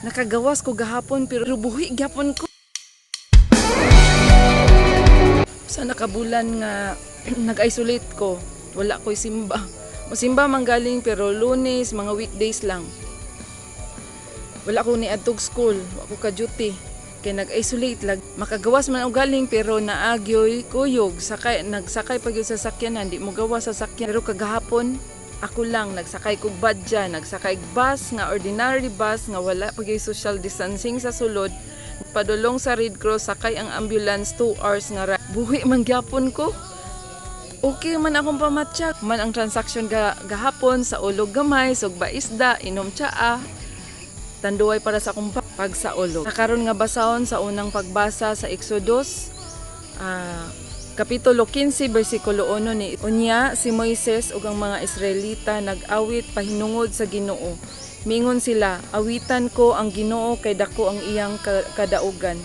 Nakagawas ko gahapon pero buhi gyapon ko. Sa nakabulan nga nag-isolate ko, wala ko'y simba. Mosimba man galing pero Lunes, mga weekdays lang. Wala ko ni adtog school, wa ko ka duty. Kay nag-isolate lag. Makagawas man og galing pero naagyoy kuyog, sakay nagsakay pag sa sakyanan, di mo gawas sa sakyan. Pero kagahapon ako lang nagsakay kog badya, nagsakay og bus nga ordinary bus nga wala pag social distancing sa sulod. Padulong sa Red Cross, sakay ang ambulance, 2 hours nga buhi man gyapon ko. Okay man akong pamatsyag. Man ang transaction gahapon sa ulog gamay, sugba isda, inom tsaa. Tanduay para sa akong pagsaulog. Nakaron nga basahon sa unang pagbasa sa Exodus, Kapitulo 15, versikulo 1 ni Unya si Moises ug ang mga Israelita nag-awit pahinungod sa Ginoo. Mingon sila, "Awitan ko ang Ginoo kay dako ang iyang kadaugan.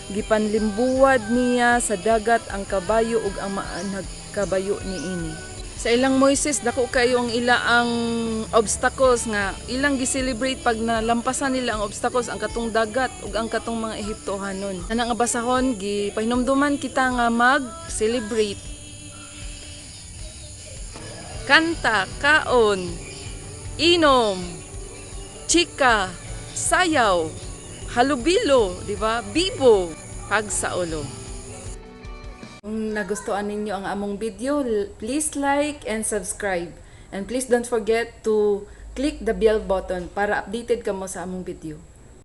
Gipanlimbuwad niya sa dagat ang kabayo ug ang mga nagkabayo niini." Sa ilang Moises, dako kayo ang ila ang obstacles nga ilang gi-celebrate pag nalampasan nila ang obstacles, ang katong dagat ug ang katong mga Ehiptohanon. Ana nga basahon gipahinumduman kita nga mag-celebrate. Kanta, kaon, inom, chika, sayaw, halubilo, di ba? Bibo, pagsaulog. Kung nagustuhan ninyo ang among video, please like and subscribe. And please don't forget to click the bell button para updated kamo sa among video.